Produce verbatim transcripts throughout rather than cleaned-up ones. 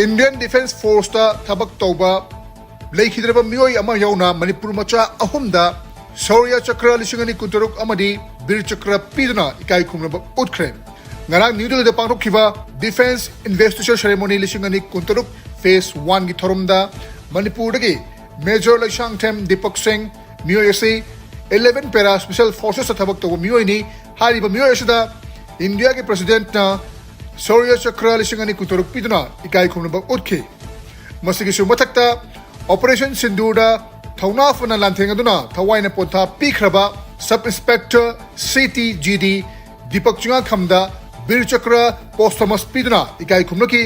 Indian Defence Forceꯇ ꯊꯕꯛ ꯇꯧꯕ ꯂꯩꯈꯤꯗ꯭ꯔꯕ ꯃꯤꯑꯣꯏ ꯑꯃ ꯌꯥꯎꯅ ꯃꯅꯤꯄꯨꯔ ꯃꯆꯥ ꯑꯍꯨꯝꯗ ꯁꯧꯔꯌ ꯆꯀ꯭ꯔ ꯂꯤꯁꯤꯡ ꯑꯅꯤ ꯀꯨꯟꯇꯔꯨꯛ ꯑꯃꯗꯤ ꯕꯤꯔ ꯆꯀ꯭ꯔ ꯄꯤꯗꯨꯅ ꯏꯀꯥꯏ ꯈꯨꯝꯅꯕ ꯎꯠꯈ꯭ꯔꯦ꯫ ꯉꯔꯥꯡ ꯅ꯭ꯌꯨ ꯗꯦꯜꯂꯤꯗ ꯄꯥꯡꯊꯣꯛꯈꯤꯕ Defence Investiture Ceremony ꯂꯤꯁꯤꯡ ꯑꯅꯤ ꯀꯨꯟꯇꯔꯨꯛ Phase Oneꯒꯤ ꯊꯧꯔꯝꯗ ꯃꯅꯤꯄꯨꯔꯗꯒꯤ Major ꯂꯩꯁꯥꯡꯊꯦꯝ ꯗꯤꯄꯛ ꯁꯤꯡ, ꯃꯤꯑꯣꯏ ꯑꯁꯤ eleven Para Special Forcesꯇ ꯊꯕꯛ ꯇꯧꯕ ꯃꯤꯑꯣꯏꯅꯤ꯫ ꯍꯥꯏꯔꯤꯕ ꯃꯤꯑꯣꯏ ꯑꯁꯤꯗ ꯏꯟꯗꯤꯌꯥꯒꯤ Presidentꯅ ꯁꯧꯔꯌ ꯆꯀ꯭ꯔ ꯂꯤꯁꯤꯡ ꯑꯅꯤ ꯀꯨꯟꯇꯔꯨꯛ ꯄꯤꯗꯨꯅ ꯏꯀꯥꯏ ꯈꯨꯝꯅꯕ ꯎꯠꯈꯤ꯫ ꯃꯁꯤꯒꯤꯁꯨ ꯃꯊꯛꯇ Operation ꯁꯤꯟꯗꯨꯔꯗ ꯊꯧꯅꯥ ꯐꯅ ꯂꯥꯟꯊꯦꯡꯅꯗꯨꯅ ꯊꯋꯥꯏꯅ ꯄꯣꯟꯊꯥ ꯄꯤꯈ꯭ꯔꯕ Sub Inspector C T G D Deepak ꯆꯤꯉꯥꯈꯝꯗ ꯕꯤꯔ ꯆꯀ꯭ꯔ posthumous ꯄꯤꯗꯨꯅ ꯏꯀꯥꯏ ꯈꯨꯝꯅꯈꯤ꯫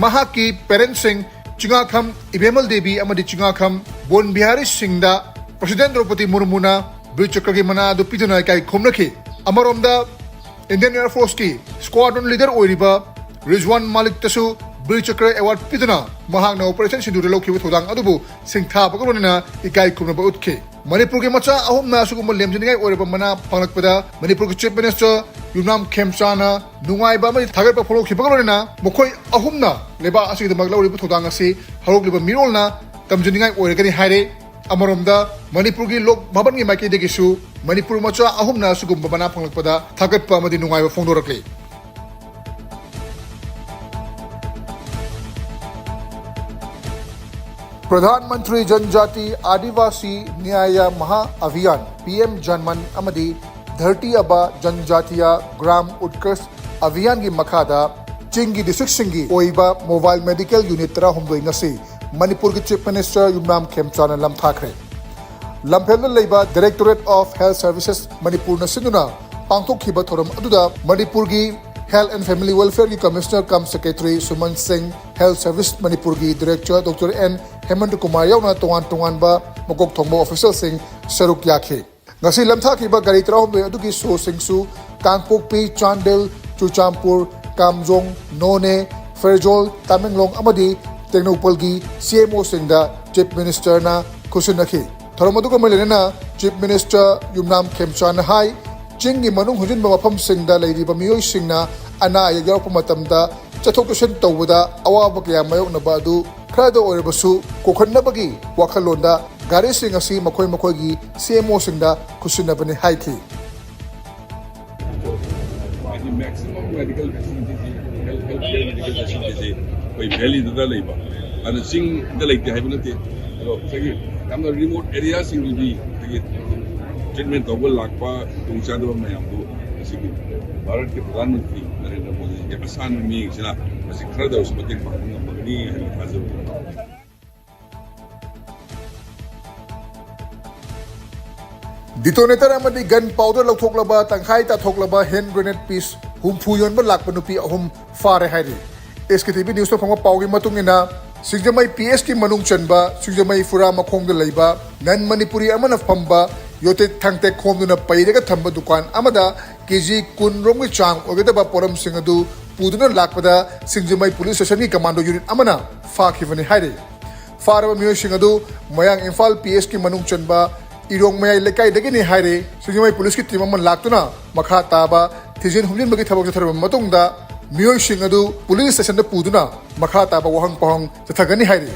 ꯃꯍꯥꯛꯀꯤ parentꯁꯤꯡ ꯆꯤꯉꯥꯈꯝ ꯏꯕꯦꯝꯃꯜ ꯗꯦꯕꯤ ꯑꯃꯗꯤ ꯆꯤꯉꯥꯈꯝ ꯕꯣꯟ ꯕꯤꯍꯥꯔꯤ ꯁꯤꯡꯗ President ꯗ꯭ꯔꯧꯄꯗꯤ ꯃꯨꯔꯃꯨꯅ ꯕꯤꯔ ꯆꯀ꯭ꯔꯒꯤ ꯃꯅꯥ ꯑꯗꯨ ꯄꯤꯗꯨꯅ ꯏꯀꯥꯏ ꯈꯨꯝꯅꯈꯤ꯫ ꯑꯃꯔꯣꯝꯗ Indian Air Forceꯀꯤ Squadron Leader ꯑꯣꯏꯔꯤꯕ ꯔꯤꯖꯋꯥꯟ ꯃꯥꯂꯤꯛꯇꯁꯨ ꯕꯤꯔ ꯆꯀ꯭ꯔ award ꯄꯤꯗꯨꯅ ꯃꯍꯥꯛꯅ Operation ꯁꯤꯟꯗꯨꯔꯗ ꯂꯧꯈꯤꯕ ꯊꯧꯗꯥꯡ ꯑꯗꯨꯕꯨ ꯁꯤꯡꯊꯥꯕꯒ ꯂꯣꯏꯅꯅ ꯏꯀꯥꯏ ꯈꯨꯝꯅꯕ ꯎꯠꯈꯤ꯫ ꯃꯅꯤꯄꯨꯔꯒꯤ ꯃꯆꯥ ꯑꯍꯨꯝꯅ ꯑꯁꯤꯒꯨꯝꯕ ꯂꯦꯝꯖꯅꯤꯡꯉꯥꯏ ꯑꯣꯏꯔꯕ ꯃꯅꯥ ꯐꯪꯂꯛꯄꯗ ꯃꯅꯤꯄꯨꯔꯒꯤ Chief Minister ꯌꯨꯝꯅꯥꯝ ꯈꯦꯝꯆꯥꯅ ꯅꯨꯡꯉꯥꯏꯕ ꯑꯃꯗꯤ ꯊꯥꯒꯠꯄ ꯐꯣꯡꯗꯣꯛꯈꯤꯕꯒ ꯂꯣꯏꯅꯅ ꯃꯈꯣꯏ ꯑꯍꯨꯝꯅ ꯂꯩꯕꯥꯛ ꯑꯁꯤꯒꯤꯗꯃꯛ ꯂꯧꯔꯤꯕ ꯊꯧꯗꯥꯡ ꯑꯁꯤ ꯍꯧꯔꯛꯂꯤꯕ ꯃꯤꯔꯣꯜꯅ ꯇꯝꯖꯅꯤꯡꯉꯥꯏ ꯑꯣꯏꯔꯒꯅꯤ ꯍꯥꯏꯔꯦ꯫ ꯑꯃꯔꯣꯝꯗ ꯃꯅꯤꯄꯨꯔꯒꯤ ꯂꯣꯛ ꯚꯕꯟꯒꯤ ꯃꯥꯏꯀꯩꯗꯒꯤꯁꯨ ꯃꯅꯤꯄꯨꯔ ꯃꯆꯥ ꯑꯍꯨꯝꯅ ꯑꯁꯤꯒꯨꯝꯕ ꯃꯅꯥ ꯐꯪꯂꯛꯄꯗ ꯊꯥꯒꯠꯄ ꯑꯃꯗꯤ ꯅꯨꯡꯉꯥꯏꯕ ꯐꯣꯡꯗꯣꯔꯛꯂꯤ꯫ ꯄ꯭ꯔꯙꯥꯟ ꯃꯟꯇ꯭ꯔꯤ ꯖꯟꯖꯥꯇꯤ ꯑꯥꯗꯤꯕꯥꯁꯤ ꯅ꯭ꯌꯥꯌ ꯃꯍꯥ ꯑꯚꯤꯌꯥꯟ, P M Janman, ꯑꯃꯗꯤ ꯙꯔꯇꯤ ꯑꯥꯕꯥ ꯖꯟꯖꯥꯇꯤꯌꯥ ꯒ꯭ꯔꯥꯝ ꯎꯠꯀꯔꯁ ꯑꯚꯤꯌꯥꯟꯒꯤ ꯃꯈꯥꯗ ꯆꯤꯡꯒꯤ districtꯁꯤꯡꯒꯤ ꯑꯣꯏꯕ mobile medical unit ꯇꯔꯥꯍꯨꯝꯗꯣꯏ ꯉꯁꯤ ꯃꯅꯤꯄꯨꯔꯒꯤ Chief Minister ꯌꯨꯝꯅꯥꯝ ꯈꯦꯝꯆꯥꯅ ꯂꯝꯊꯥꯈ꯭ꯔꯦ꯫ ꯂꯝꯐꯦꯜꯗ ꯂꯩꯕ Directorate of Health Services ꯃꯅꯤꯄꯨꯔꯅ ꯁꯤꯟꯗꯨꯅ ꯄꯥꯡꯊꯣꯛꯈꯤꯕ ꯊꯧꯔꯝ ꯑꯗꯨꯗ ꯃꯅꯤꯄꯨꯔꯒꯤ Health and Family Welfareꯒꯤ Commissioner cum Secretary ꯁꯨꯃꯟ ꯁꯤꯡ, Health Service ꯃꯅꯤꯄꯨꯔꯒꯤ Director Doctor N ꯍꯦꯃꯟꯇ ꯀꯨꯃꯥꯔ ꯌꯥꯎꯅ ꯇꯣꯉꯥꯟ ꯇꯣꯉꯥꯟꯕ ꯃꯀꯣꯛ ꯊꯣꯡꯕ officialꯁꯤꯡ ꯁꯔꯨꯛ ꯌꯥꯈꯤ꯫ ꯉꯁꯤ ꯂꯝꯊꯥꯈꯤꯕ ꯒꯥꯔꯤ ꯇꯔꯥꯍꯨꯝꯗꯣꯏ ꯑꯗꯨꯒꯤ ꯁꯣꯁꯤꯡꯁꯨ ꯀꯥꯡꯄꯣꯛꯄꯤ, ꯆꯥꯟꯗꯦꯜ, ꯆꯨꯔꯆꯥꯟꯄꯨꯔ, ꯀꯥꯝꯖꯣꯡ, ꯅꯣꯅꯦ, ꯐꯦꯔꯖꯣꯜ, ꯇꯃꯦꯡꯂꯣꯡ ꯑꯃꯗꯤ ꯇꯦꯡꯅꯧꯄꯜꯒꯤ C M Oꯁꯤꯡꯗ Chief Ministerꯅ ꯈꯨꯠꯁꯤꯟꯅꯈꯤ꯫ ꯊꯧꯔꯝ ꯑꯗꯨꯒ ꯃꯔꯤ ꯂꯩꯅꯅ Chief Minister ꯌꯨꯝꯅꯥꯝ ꯈꯦꯝꯆꯥꯅ ꯍꯥꯏ, ꯆꯤꯡꯒꯤ ꯃꯅꯨꯡ ꯍꯨꯟꯖꯤꯟꯕ ꯃꯐꯝꯁꯤꯡꯗ ꯂꯩꯔꯤꯕ ꯃꯤꯑꯣꯏꯁꯤꯡꯅ ꯑꯅꯥ ꯑꯌꯦꯛ ꯌꯥꯎꯔꯛꯄ ꯃꯇꯝꯗ ꯆꯠꯊꯣꯛ ꯆꯠꯁꯤꯟ ꯇꯧꯕꯗ ꯑꯋꯥꯕ ꯀꯌꯥ ꯃꯥꯌꯣꯛꯅꯕ ꯑꯗꯨ ꯈꯔꯗ ꯑꯣꯏꯔꯕꯁꯨ ꯀꯣꯛꯍꯟꯅꯕꯒꯤ ꯋꯥꯈꯜꯂꯣꯟꯗ ꯒꯥꯔꯤꯁꯤꯡ ꯑꯁꯤ ꯃꯈꯣꯏ ꯃꯈꯣꯏꯒꯤ ꯁꯤ ꯑꯦꯝ ꯑꯣꯁꯤꯡꯗ ꯈꯨꯠꯁꯤꯟꯅꯕꯅꯤ ꯍꯥꯏꯈꯤ꯫ ꯍꯥꯏꯗꯤ maximum medical facility ꯁꯤ, health, health care medical facility ꯁꯤ ꯑꯩꯈꯣꯏ valley ꯗꯨꯗ ꯂꯩꯕ, ꯑꯗꯨꯅ ꯆꯤꯡꯗ ꯂꯩꯇꯦ ꯍꯥꯏꯕ ꯅꯠꯇꯦ꯫ ꯑꯗꯣ ꯉꯁꯥꯏꯒꯤ ꯌꯥꯝꯅ remote area ꯁꯤꯡꯗꯨꯗꯤ ꯉꯁꯥꯏꯒꯤ treatment ꯇꯧꯕ ꯂꯥꯛꯄ ꯈꯨꯗꯣꯡꯆꯥꯗꯕ ꯃꯌꯥꯝꯗꯨ ꯉꯁꯤꯒꯤ ꯚꯥꯔꯠꯀꯤ ꯄ꯭ꯔꯙꯥꯟ ꯃꯟꯇ꯭ꯔꯤ ꯅꯔꯦꯟꯗ꯭ꯔ ꯃꯣꯗꯤꯒꯤ ꯑꯁꯥꯟꯕ ꯃꯤꯠꯌꯦꯡꯁꯤꯅ ꯃꯁꯤ ꯈꯔꯗ ꯑꯣꯏꯔꯁꯨ ꯃꯇꯦꯡ ꯄꯥꯡꯕ ꯉꯝꯃꯒꯅꯤ ꯍꯥꯏꯕꯒꯤ ꯊꯥꯖꯕ ꯂꯩ꯫ Detonator ꯑꯃꯗꯤ gun powder ꯂꯧꯊꯣꯛꯂꯕ, ꯇꯪꯈꯥꯏ ꯇꯥꯊꯣꯛꯂꯕ hand grenade piece ꯍꯨꯝꯐꯨ ꯌꯣꯟꯕ ꯂꯥꯛꯄ ꯅꯨꯄꯤ ꯑꯍꯨꯝ ꯐꯥꯔꯦ ꯍꯥꯏꯔꯤ꯫ ꯑꯦꯁ ꯀꯦ ꯇꯤ ꯚꯤ ꯅ꯭ꯌꯨꯁꯇ ꯐꯪꯕ ꯄꯥꯎꯒꯤ ꯃꯇꯨꯡ ꯏꯟꯅ, ꯁꯤꯡꯖꯃꯩ ꯄꯤ ꯑꯦꯁꯀꯤ ꯃꯅꯨꯡ ꯆꯟꯕ ꯁꯤꯡꯖꯃꯩ ꯐꯨꯔꯥ ꯃꯈꯣꯡꯗ ꯂꯩꯕ ꯅꯟ ꯃꯅꯤꯄꯨꯔꯤ ꯑꯃꯅ ꯐꯝꯕ ꯌꯣꯇꯦꯛ ꯊꯥꯡꯇꯦꯛ ꯈꯣꯝꯗꯨꯅ ꯄꯩꯔꯒ ꯊꯝꯕ ꯗꯨꯀꯥꯟ ꯑꯃꯗ ꯀꯦ ꯖꯤ ꯀꯨꯟ ꯔꯣꯝꯒꯤ ꯆꯥꯡ ꯑꯣꯏꯒꯗꯕ ꯄꯣꯠꯂꯝꯁꯤꯡ ꯑꯗꯨ ꯄꯨꯗꯨꯅ ꯂꯥꯛꯄꯗ ꯁꯤꯡꯖꯃꯩ ꯄꯨꯂꯤꯁ ꯁ꯭ꯇꯦꯁꯟꯒꯤ ꯀꯃꯥꯟꯗꯣ ꯌꯨꯅꯤꯠ ꯑꯃꯅ ꯐꯥꯈꯤꯕꯅꯤ ꯍꯥꯏꯔꯤ꯫ ꯐꯥꯔꯕ ꯃꯤꯑꯣꯏꯁꯤꯡ ꯑꯗꯨ ꯃꯌꯥꯡ ꯏꯝꯐꯥꯜ ꯄꯤ ꯑꯦꯁꯀꯤ ꯃꯅꯨꯡ ꯆꯟꯕ ꯏꯔꯣꯡ ꯃꯌꯥꯏ ꯂꯩꯀꯥꯏꯗꯒꯤꯅꯤ ꯍꯥꯏꯔꯦ꯫ ꯁꯤꯡꯖꯃꯩ ꯄꯨꯂꯤꯁꯀꯤ ꯇꯤꯝ ꯑꯃ ꯂꯥꯛꯇꯨꯅ ꯃꯈꯥ ꯇꯥꯕ ꯊꯤꯖꯤꯟ ꯍꯨꯝꯖꯤꯟꯕꯒꯤ ꯊꯕꯛ ꯆꯠꯊꯔꯕ ꯃꯇꯨꯡꯗ ꯃꯤꯑꯣꯏꯁꯤꯡ ꯑꯗꯨ ꯄꯨꯂꯤꯁ ꯁ꯭ꯇꯦꯁꯟꯗ ꯄꯨꯗꯨꯅ ꯃꯈꯥ ꯇꯥꯕ ꯋꯥꯍꯪ ꯄꯥꯎꯍꯪ ꯆꯠꯊꯒꯅꯤ ꯍꯥꯏꯔꯤ꯫